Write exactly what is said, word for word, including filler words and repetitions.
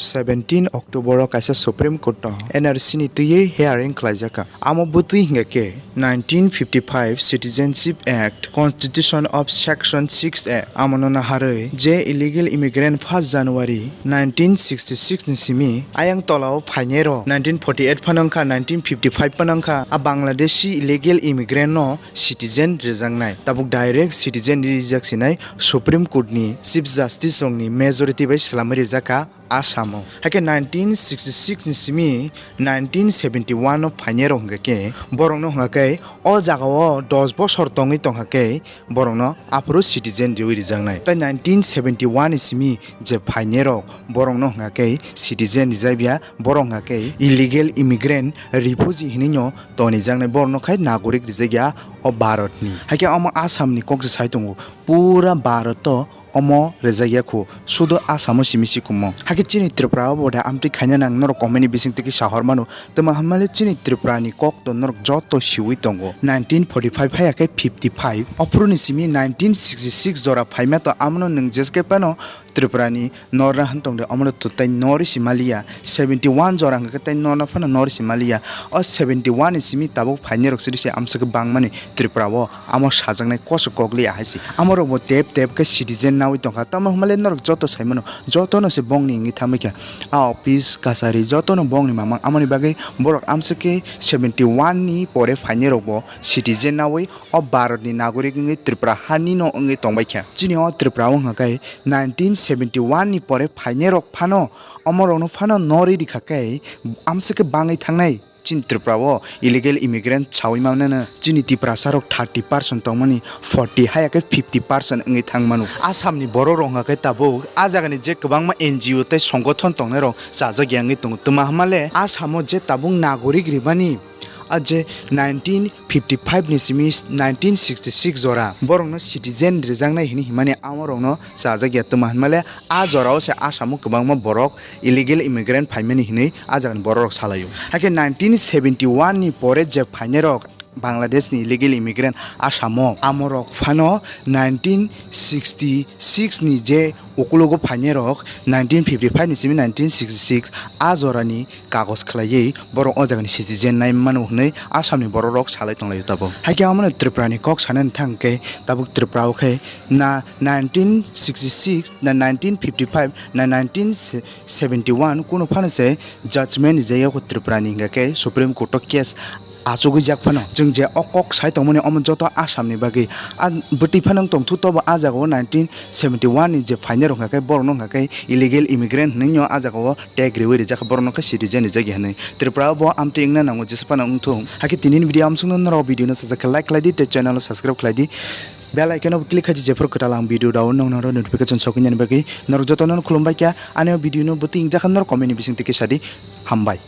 Seventeen October o kaisa Supreme Court o N R C ni twiwi hearing khlaijak kha. Amo bwtwi hwnkha khe nineteen fifty-five Citizenship Act, Constitution of Section six A, amono naharwi je illegal immigrant first January nineteen sixty-six ni simi ayang tola o phainai rok nineteen forty-eight phano wngkha, nineteen fifty-five phano wngkha, a Bangladeshi illegal immigrant no citizen rijaknai. Tabuk direct citizen rijak sinai Supreme Court ni Chief Justice rokni majority bai swlamwi rijak kha Assam o. Haikhe nineteen sixty-six ni simi nineteen seventy-one o phainai rok hwnkha khe borokno hwnkha khe o jaga o dos bosor tongwi tongkha khe borokno aphuru citizen riwi rijaknai. Tai nineteen seventy-one ni simi je phainai rok borokno hwnkha khe citizen rijak ya, borok hwnkha khe illegal immigrant, refugee hinwi no tonijaknai, borokno khai nagorik rijak ya o Bharat ni. Haikhe omo Assam ni kok se sai tongo, pura Bharat o omo rijak ya khu, sudo Assam o simi si kumo. Haikhe chini Tripura o bo de amtwi khaina nang norok comment ni bising twi khe sahor mano. Tamo hamale chini Tripura ni kok to norok joto siwi tongo. Nineteen forty-five haya khe fifty-five, ophuru ni simi nineteen sixty-six jora phaima to, amono nwng jeske phano Tripura ni norna han tong de, omono to tai nori si maliya. Seventy-one jora hwnkhe tai norna phano nori si maliya. O seventy-one ni simi tabuk phainai rok siri se amswk bangmani Tripura o amo sajaknai koso kokliya hai se. Amo rok bo tep tep khe citizen nawi tongkha. Tamo hwnmale norok joto sai mano, joto no se bongni wngwi thamwi kha. A office kasari joto no bongni mamang, amoni bagwi borok amswk khe seventy-one ni pore phainai rok bo citizen nawi o Bharat ni nagorik wngwi Tripura hani no wngwi tongbai kha. Chini o Tripura o hwnkha khe nineteen seventy-one ni pore phainai rok phano, omo rok no phano nori rikha khe amswk khe bangwi thangnai. Chini Tripura o illegal immigrant sawi manmano chini Tiprasa rok thirty percent tongmani, forty haya khe fifty percent wngwi thang mano. Assam ni borok rok hwnkha khe tabuk a jaga ni je kwbangma N G O tei songothon tongnai rok chajak ya wngwi tongo. Tma hwnmale Assam o je tabuk nagorik ribani, a je nineteen fifty-five ni simi nineteen sixty-six jora borok no citizen rijaknai hinwi himani amo rok no chajak ya. Tma hwnmale a jora o se Assam o kwbangma borok illegal immigrant phaimani hinwi a jaga ni borok rok salaio. Haikhe nineteen seventy-one ni pore je phainai rok Bangladesh ni illegal immigrant Assam o, amo rok phano nineteen sixty-six ni je ukulogo phainai rok nineteen fifty-five ni simi nineteen sixty-six a jora ni kagoj khlaiwi borok o jaga ni citizen nai mano hinwi Assam ni borok rok salai tonglaio tabuk. Haikhe amo no Tripura ni kok sanani thang khe tabuk Tripura o khe na nineteen sixty-six na nineteen fifty-five na nineteen seventy-one kuno phano se judgment rijak ya kho Tripura ni, hingkha khe Supreme Court o case achugwi jak phano. Chwng je o kok sai tongmani omo joto Assam ni bagwi. A bwtwi phano wng tongthu, tobo a jaga o nineteen seventy-one ni je phainai rok hwnkha khe borok no hwnkha khe illegal immigrant hinwi no a jaga o tag riwi rijak kha, borok no khe citizen rijak ya hinwi. Tripura o bo amtwi wngna nango jesa phano wngthung. Haikhe tini ni video amsong no norok video no sajak khe like khlai di tei channel no subscribe khlai di. Bell icon o click khai di, jephru kwtal ang video dao nong noro notification sokwi nani bagwi. Norok joto no khulumbai kha, ani o video no bwtwi wngjakha norok comment ni bising twi kisa di. Hambai.